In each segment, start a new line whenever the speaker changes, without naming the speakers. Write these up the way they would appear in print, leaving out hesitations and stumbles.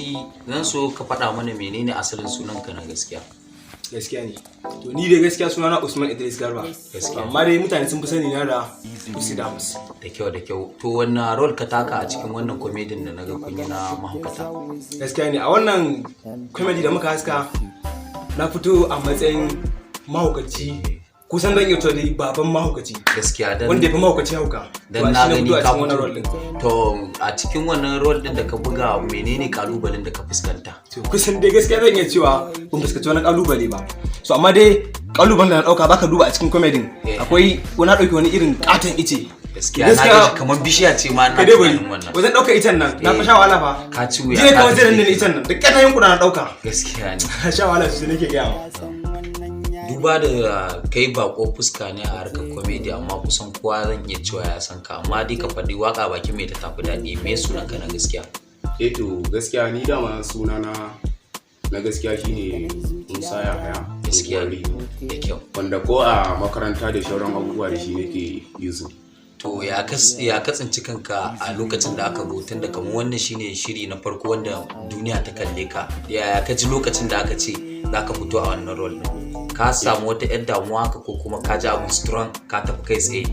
Usi, zan so ka faɗa mana menene asalin sunanka na gaskiya.
Gaskiya ne. To, ni dai gaskiya sunana Usman Idris Garba.
Gaskiya.
Amma dai mutane sun fi sani na da Usi Dams.
Da kyau, da kyau. To, wannan role ka taka a cikin wannan komedin da naga kun yi na mahaukata?
Gaskiya ne, a wannan comedy da muka haska, na fito a matsayin mahaukaci. Kusan zan iya cewa dai baban mahaukaci.
Gaskiya dan
Wanda ya fi mahaukaci hauka.
Dan
To, a
na
shi na
gani
fito a
ka
cikin wannan role din.
To, a cikin wannan role din da ka buga, menene kalubalen da ka fuskanta?
To, kusan dai gaskiya zan iya cewa ban fuskanci wani kalubale ba. So amma dai kalubalen da na dauka, baka duba a cikin comedy akwai wani dauki wani irin katon ice.
Gaskiya na ga kamar bishiya ce ma, ina
Kai dai bari.
tunanin wannan.
Wajen ɗaukar icen nan na fa sha wahala fa.
Ka ci wuya,
Jiya
ka
kamar zai
gaji.
danne icen nan da ƙyar na yunkura na ɗauka.
Gaskiya ne.
Na sha wahala sosai nake gaya ma.
Duba da kai bako fuska ne a harkar comedy, amma kusan kowa zan iya cewa ya san ka, amma dai ka faɗi, waka bakin mai ta tafi daɗi, me sunanka na gaskiya?
Eh, to, gaskiya ni dama sunana na gaskiya shine Musa Yahaya.
Gaskiya ne, da kyau.
Wanda ko a makaranta da shauran abubuwa da shi nake using.
To, ya ka tsinci kanka a lokacin da aka zo, tunda kamar wannan shine shiri na farko wanda duniya ta kalle ka? Ya ka ji lokacin da aka ce za ka fito a wannan role din? Ka samu wata yar damuwa haka, ko kuma ka ji abun strong, ka tafi kai tsaye?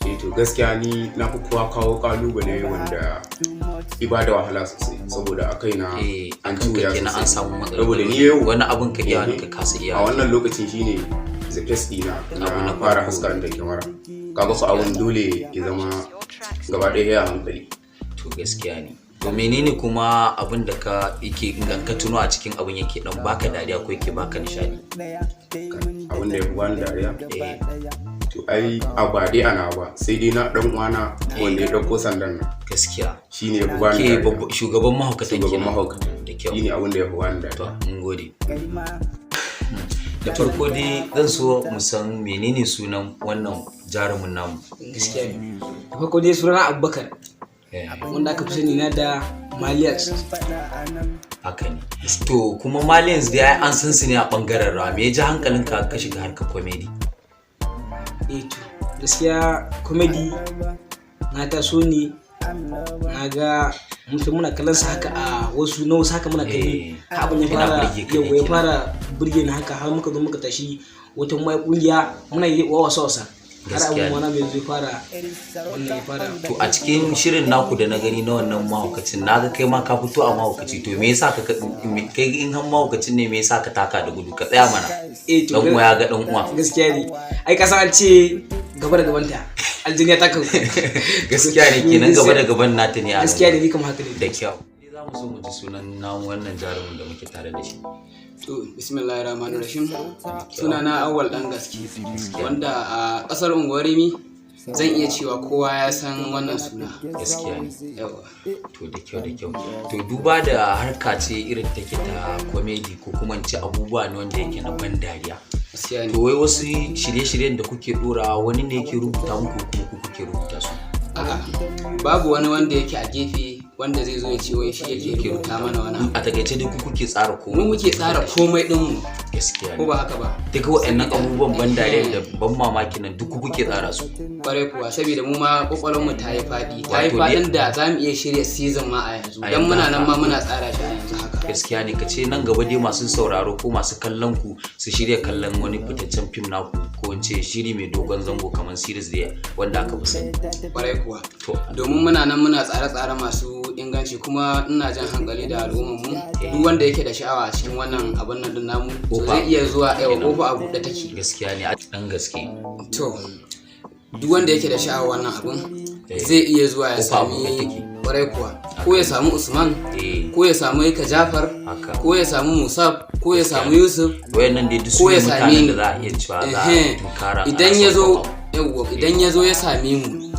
Eh, to, gaskiya ni na fi kowa kawo kalubale wanda ibada wahala sosai, saboda a kaina an ci
akan
wuya
ka kenan an
sosai.
samu matsala.
Saboda ni yau
wani abun ka iya, wani ka kasa iya.
A wannan lokacin shine the first dina
Abu na
na fara
farko.
haska da kyamara. Kaga su abun dole ya zama gaba ɗaya ya hankali.
To, gaskiya ne. To, menene kuma abin da ka yake in ka tuno a cikin abin yake dan baka dariya ko yake baka nishadi?
Abin da ya fi bani dariya?
Eh.
To, ai a ba dai ana ba, sai dai na dan uwana wanda ya dauko sandan nan. Shine ya fi bani
Ke
dariya.
Shugaban mahaukatan
Shugaban
kenan.
mahaukatan.
Da kyau.
Shine abin da ya fi bani
To,
dariya.
mun gode. Da farko dai zan so mu san menene sunan wannan jarumin namu.
Gaskiya ne, da farko dai sunana Abubakar, wanda aka fi sani na da Malias.
Haka ne. To, kuma Malians dai ai an san su ne a bangaren rawa. Me ya ji hankalinka ka shiga harkar comedy?
Eh, to, gaskiya comedy na taso ne na ga mutum muna kallon sa haka a wasu na wasu haka muna kalli, har abin ya
Yana
fara
burge ka ne
yau ya
kenan.
fara burge ni haka, har muka zo muka tashi wata mai kungiya muna yi wa wasa wasa, har
Gaskiya
abin
ne.
wani mai zai fara wannan ya fara.
To, a cikin shirin naku da na gani na wannan mahaukacin, na ga kai ma ka fito a mahaukaci. To, me yasa ka kai in har mahaukacin ne, me yasa ka taka da gudu? Ka tsaya mana.
Eh, to,
Dan uwa ya ga dan uwa.
Gaskiya ne, ai ka san an ce gaba da gabanta aljini ya taka.
Gaskiya ne, kenan gaba da gaban nata ne a nan.
Gaskiya ne, ni kam haka ne.
Da kyau. Za mu so mu ji sunan namu wannan jarumin da muke tare da shi.
To, bismillahir rahmanir rahim. Sunana Awwal Dan Gaske, wanda a kasar Unguwar Rimi zan iya cewa kowa ya san wannan suna.
Gaskiya ne.
Yawa.
To, da kyau, da kyau. To, duba da harka ce irin take ta comedy, ko kuma in ce abubuwa ne wanda yake na ban dariya.
Gaskiya ne.
To, wai wasu shirye-shiryen da kuke dora, wani ne yake rubuta muku kuma ku kuke rubuta su?
A'a, babu wani wanda yake a gefe wanda zai zo ya ce wai shi yake rubuta mana wani abu.
A takaice dai ku kuke tsara
Mu
komai?
muke tsara komai dinmu.
Gaskiya
Ko
ne.
ba haka ba?
Duk waɗannan abubuwan ban dariya da ban mamaki nan, duk ku kuke tsara su?
Kwarai kuwa, saboda mu ma kwakwalwar mu ta yi faɗi. Ta yi
Wato dai-
faɗin da za mu iya shirya season ma a yanzu.
A
Dan
yanzu
muna nan
haka.
ma muna tsara shi a yanzu haka.
Gaskiya ne. Ka ce nan gaba dai masu sauraro ko masu kallon ku su shirya kallon wani fitaccen fim naku, ko in ce shiri mai dogon zango kamar series da wanda aka fi sani.
Kwarai kuwa.
To,
domin muna nan muna tsare-tsare masu inganci, kuma ina jan hankali da al'ummar mu, duk wanda yake da sha'awa a cikin wannan abun nan din namu, to
Kofa.
zai iya zuwa. Yawa, kofa a buɗe take.
Gaskiya ne, dan gaske.
To, duk wanda yake da sha'awa wannan abun zai iya zuwa ya
Kofa a buɗe
sami
take.
Kwarai kuwa, ko ya samu Usman, ko ya samu Ika Jafar, ko ya samu Musab, ko ya samu Yusuf,
Wayannan dai duk su
ko
ne
ya same
mutanen
ni.
da za a iya cewa za a tunkara ana
Idan ya
son
zo,
kwakwa.
yawwa, idan ya zo ya same mu,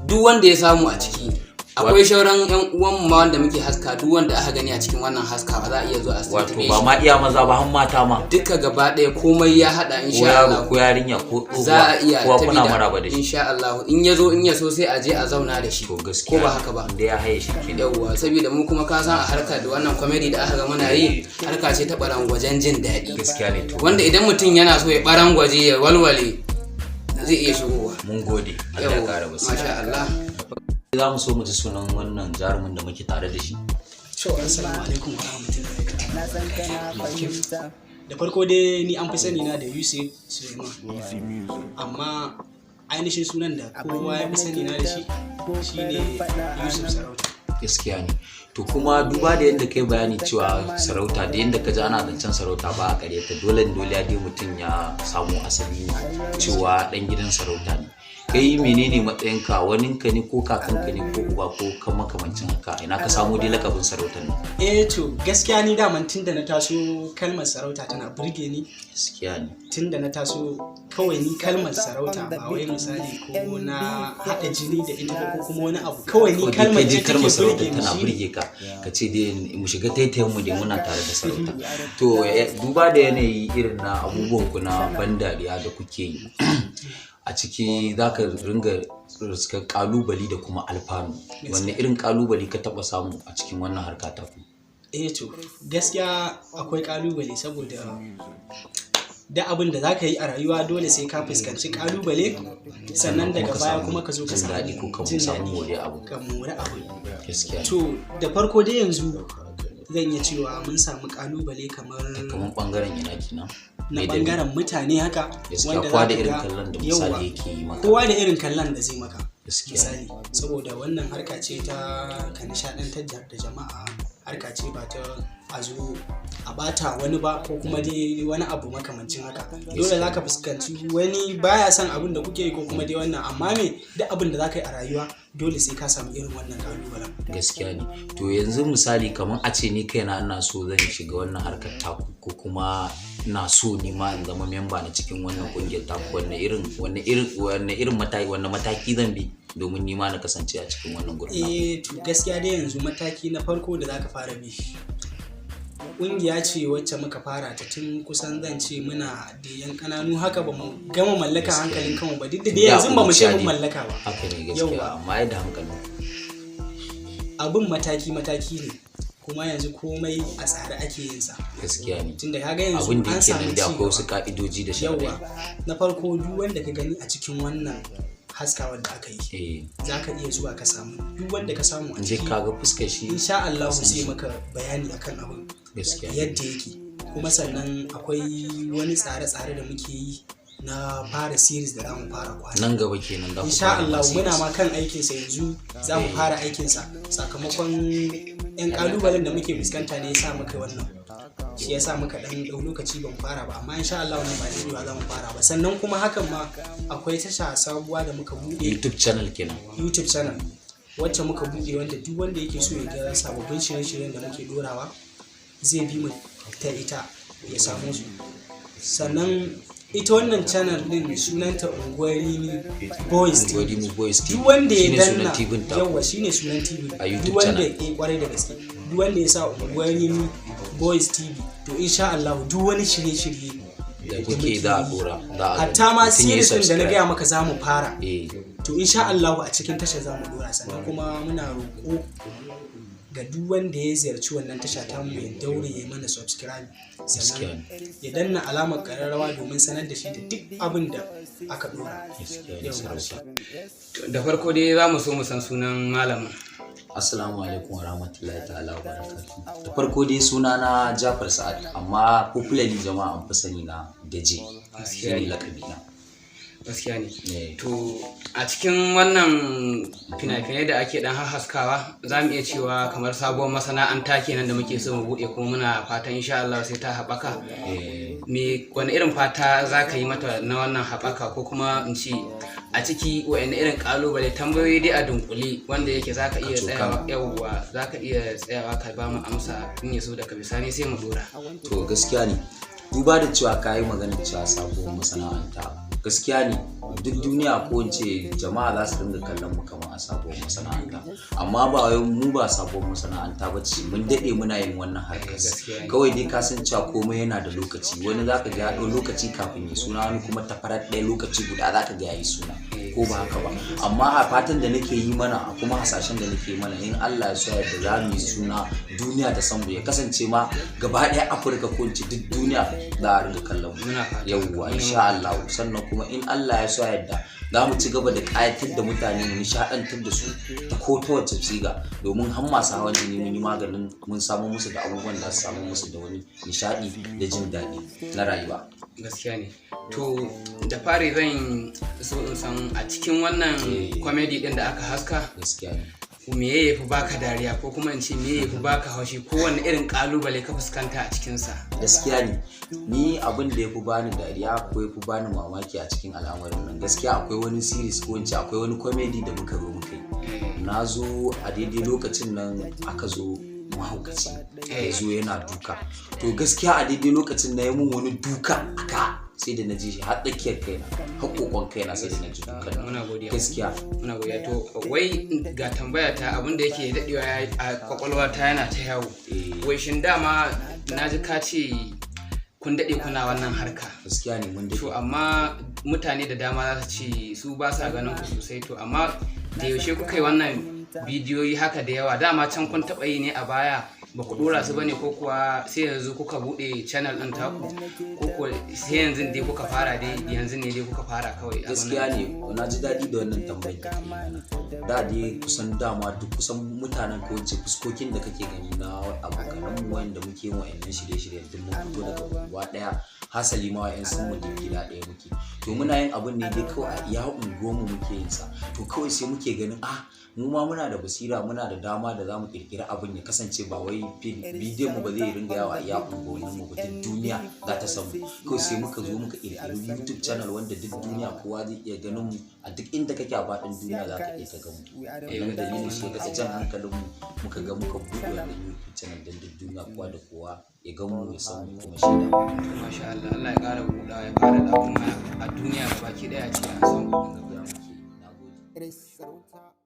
duk wanda ya samu a ciki, akwai shauran yan uwan mu ma wanda muke haska. Duk wanda aka gani a cikin wannan haska ba za a iya zuwa a
Wato
tuntube
ba
shi.
ma iya maza ba, har mata ma.
Duka gaba ɗaya, komai ya haɗa,
Ko
insha
yaro
Allah.
ko yarinya ko
Za a
tsohuwa,
iya
kowa kuna
tafi da
maraba da shi.
Insha Allah, in ya zo, in ya so, sai a je a zauna da shi.
To, gaskiya
Ko ba haka ba?
Da ya haye shi kenan.
Yawwa, saboda mu kuma ka san a harkar da wannan comedy da aka ga muna yi, harka ce ta barangwajen jin daɗi.
Gaskiya ne. To,
wanda idan mutum yana so ya barangwaje ya walwale, zai iya shigowa.
Mun gode, Allah ya
Yawwa,
kara basira.
Masha Allah.
Za mu so mu ji sunan wannan jarumin da muke tare da shi.
To, assalamu alaikum wa rahmatullahi ta'ala wa barakatuh. Da farko dai ni an fi sani na da Yusuf Suleiman. Amma ainihin sunan da kowa ya fi sani na da shi shine Yusuf Sarauta.
Gaskiya ne. To, kuma duba da yadda kai bayani cewa sarauta, da yadda ka ji ana zancen sarauta ba a karyata, dole dole ya dai mutum ya samu asali ne cewa dan gidan sarauta ne. Kai menene matsayinka? Waninka ne ko kakanka ne ko uba ko kan makamancin haka? Ina ka samu dai lakabin sarautar nan?
Eh to, gaskiya ni daman tun da na taso kalmar sarauta tana burge ni.
Gaskiya ne.
Tun da na taso kawai ni kalmar sarauta, ba wai misali ko na haɗa jini da ita ba ko kuma wani abu, kawai ni
Ko dai
kalmar
kai
ce
dai kalmar
take
sarauta
burge ni
tana
shi.
burge ka, ka ce dai mu shiga taitayen mu dai muna tare da sarauta. To, duba da yanayi irin na abubuwan ku na ban dariya da kuke yi, a ciki za ka ringa riskar kalubali da kuma alfanu. Wanne irin kalubali ka taba samu a cikin wannan harka ta ku?
Eh to, gaskiya akwai kalubale, saboda da abin da zaka yi a rayuwa dole sai ka fuskanci kalubale, sannan daga
ka
baya
samu
kuma ka zo ka
jin
samu
daɗi ko ka
jin
samu
daɗi,
more abu.
Ka more abu.
Gaskiya ne.
To, da farko dai yanzu zan iya cewa mun samu kalubale kamar
Kamar bangaren ina kenan?
Na
Me dalili?
bangaren mutane haka.
Gaskiya,
Wanda
kowa da
zaka
irin
ga-
kallon da
Yauwa.
misali yake yi maka.
Kowa da irin kallon da zai maka.
Gaskiya.
Misali, saboda wannan harka ce ta ka nishadantar da jama'a, harka ce ba ta a zo a bata wani ba ko kuma dai wani abu makamancin haka. Dole za ka fuskanci wani baya son abin da kuke yi ko kuma dai wannan. Amma me, duk abin da za ka yi a rayuwa dole sai ka samu irin wannan kalubalen.
Gaskiya ne. To, yanzu misali kamar a ce ni kaina ina so zan shiga wannan harkar taku, ko kuma ina so ni ma in zama memba na cikin wannan kungiyar taku, wanne irin mataki, wanne mataki zan bi domin ni ma na kasance a cikin wannan gurin naku?
Eh to, gaskiya dai yanzu mataki na farko da zaka fara bi, ƙungiya ce wacce muka fara ta tun kusan zan ce muna da yan ƙananu haka, ba mu gama mallaka hankalin kanmu ba, duk da dai
Ya
yanzu ba mu ce mun
ƙuruciya dai.
mallaka ba.
Haka ne, gaskiya.
Yauwa.
Amma ai da hankalin.
Abin mataki mataki ne, kuma yanzu komai a tsare ake yin sa.
Gaskiya ne.
Tunda kaga yanzu
Abin da
an
yake
samu
nan da
ci
akwai wasu
gaba.
ka'idoji da sharadai.
Yauwa, na farko duk wanda ka gani a cikin wannan haskawar da aka yi, za ka iya zuwa ka samu duk wanda ka samu a
In je
ciki,
ka ga fuskar shi,
insha Allah
san
zai
shi.
maka bayani akan abin
Gaskiya ne.
yadda yake. Kuma sannan akwai wani tsare-tsare da muke yi na fara series da za mu fara kwana
Nan gaba kenan za ku
insha
fara
Allah.
masu
Muna ma kan aikinsa yanzu, za mu fara aikinsa. Sakamakon yan kalubalen da muke fuskanta ne ya sa muka wannan, shi ya sa muka dan dau lokaci ban fara ba, amma insha Allah wannan ba daɗewa za mu fara ba. Sannan kuma hakan ma akwai tasha sabuwa da muka buɗe.
YouTube channel kenan?
YouTube channel wacce muka buɗe, wanda duk wanda yake so ya ga sababbin shirye-shiryen da muke dorawa zai bi mu ta ita ya samu su. Sannan ita wannan channel din sunanta Unguwar Rimi Boys
Unguwar
TV.
Rimi Boys TV.
Duk wanda ya
Shine sunan
danna
TV ta.
Yawa, shine sunan TV.
A YouTube
Duk wanda
channel.
eh, kwarai da gaske, duk wanda ya sa Unguwar Rimi Boys TV, to insha Allah duk wani shirye-shirye
Da kuke za a dora za a gani.
hatta ma
Mutum ya yi
series din da na
subscribe.
gaya maka za mu fara, to insha Allah a cikin tashar za mu dora. Sannan kuma muna roƙo ga duk wanda ya ziyarci wannan tasha ta mu ya daure ya mana subscribe, sannan ya danna alamar kararrawa domin sanar da shi da duk abin da aka dora.
Gaskiya ne.
Yauwa.
Sarauta.
Da farko dai za mu so mu san sunan malamin.
Assalamu alaikum wa rahmatullahi ta'ala wa barakatuh. Da farko dai suna na Jafar Sa'ad, amma popularly jama'a an fi sani na da J. Shi ne lakabi na.
Gaskiya ne.
Eh.
To, a cikin wannan fina-finai da ake dan haskawa, za mu iya cewa kamar sabuwar masana'anta kenan da muke so mu buɗe, kuma muna fatan insha Allah sai ta haɓaka. Me, wani irin fata za ka yi mata na wannan haɓaka, ko kuma in ce a ciki wa'in irin ƙalubale, tambayoyi dai a dunkule wanda yake za ka iya
Kacokan.
tsayawa, yawwa, za ka iya tsayawa ka ba mu amsa, in ya so daga bisani sai mu dora.
To, gaskiya ne. Duba da cewa ka yi maganar cewa sabuwar masana'anta, gaskiya ne, duk duniya ko in ce jama'a za su dinga kallon mu kamar a sabuwar masana'anta, amma ba wai mu ba sabuwar masana'anta ba ce, mun daɗe muna yin wannan harkar.
Gaskiya ne.
Kawai dai ka san cewa komai yana da lokaci. Wani zaka ga ya ɗau lokaci kafin ya suna, wani kuma ta farar ɗaya lokaci guda zaka ga ya yi suna. Ko ba haka ba? Amma a fatan da nake yi mana, a kuma hasashen da nake yi mana, in Allah ya so yadda za mu yi suna, duniya ta san mu, ya kasance ma gaba ɗaya Afirka ko in ce duk duniya za a ringa kallon mu.
Muna fata.
Yawwa, insha Allah. Sannan kuma in Allah ya so yadda za mu ci gaba da ƙayatar da mutane, mu nishaɗantar da su ta ko ta wacce siga, domin har masu hawan jini mun yi maganin, mun samu musu da abubuwan da su samu musu da wani nishaɗi da jin daɗi na rayuwa.
Gaskiya ne. To, da fari zan so in san a cikin wannan comedy din da aka haska,
Gaskiya ne.
me ya fi baka dariya, ko kuma in ce me ya fi baka haushi, ko wanne irin kalubale ka fuskanta a cikinsa?
Gaskiya ne, ni abin da ya fi bani dariya ko ya fi bani mamaki a cikin al'amarin nan, gaskiya akwai wani series, ko in ce akwai wani comedy da muka zo muka yi. Na zo a daidai lokacin nan aka zo mahaukaci ya zo yana duka. To gaskiya a daidai lokacin na ya mun wani duka aka, sai da na ji shi har tsakiyar kaina, har kokon kaina, sai da na ji dukan nan.
Muna godiya.
Gaskiya.
Muna godiya. To, wai ga tambaya ta, abin da yake dadewa a kwakwalwa ta yana ta yawo. Wai shin dama na ji ka ce kun dade kuna wannan harka?
Gaskiya ne, mun
To,
daɗe.
amma mutane da dama za su ce su ba sa ganin ku sosai. To amma da yaushe kuka yi wannan bidiyoyi haka da yawa? Dama can kun taɓa yi ne a baya ba ku ɗora su bane, ko kuwa sai yanzu kuka buɗe channel ɗin taku, ko kuwa sai yanzu dai kuka fara dai, yanzu ne dai kuka fara kawai abin
Gaskiya
nan?
ne, na ji daɗi da wannan tambayar da kai mana. Da dai kusan dama duk kusan mutanen, ko in ce fuskokin da kake gani na abokanan mu wanda muke yin wa'annan shirye-shiryen, duk mun fito daga unguwa ɗaya, hasali ma wa'yan sun mu duk gida ɗaya muke. To muna yin abun ne dai kawai a iya unguwar mu muke yin sa. To kawai sai muke ganin, ah, mu ma muna da basira, muna da dama da zamu kirkiri abin ya kasance ba wai bidiyon mu ba zai ringa yawa a iya unguwannin mu ba, duk duniya za ta samu. Kawai sai muka zo muka kirkiri YouTube channel wanda duk duniya kowa zai iya ganin mu. A duk inda kake a faɗin duniya za ka iya ka gan mu. Wannan dalilin shi ya jan hankalin mu, muka ga muka buɗe wannan YouTube channel don duk duniya kowa da kowa ya gan mu, ya san mu, kuma shaida mu.
To, masha Allah, Allah ya ƙara buɗawa, ya fara da kuma a duniya gabaki ɗaya ce an san ku.
Ya muke, na gode.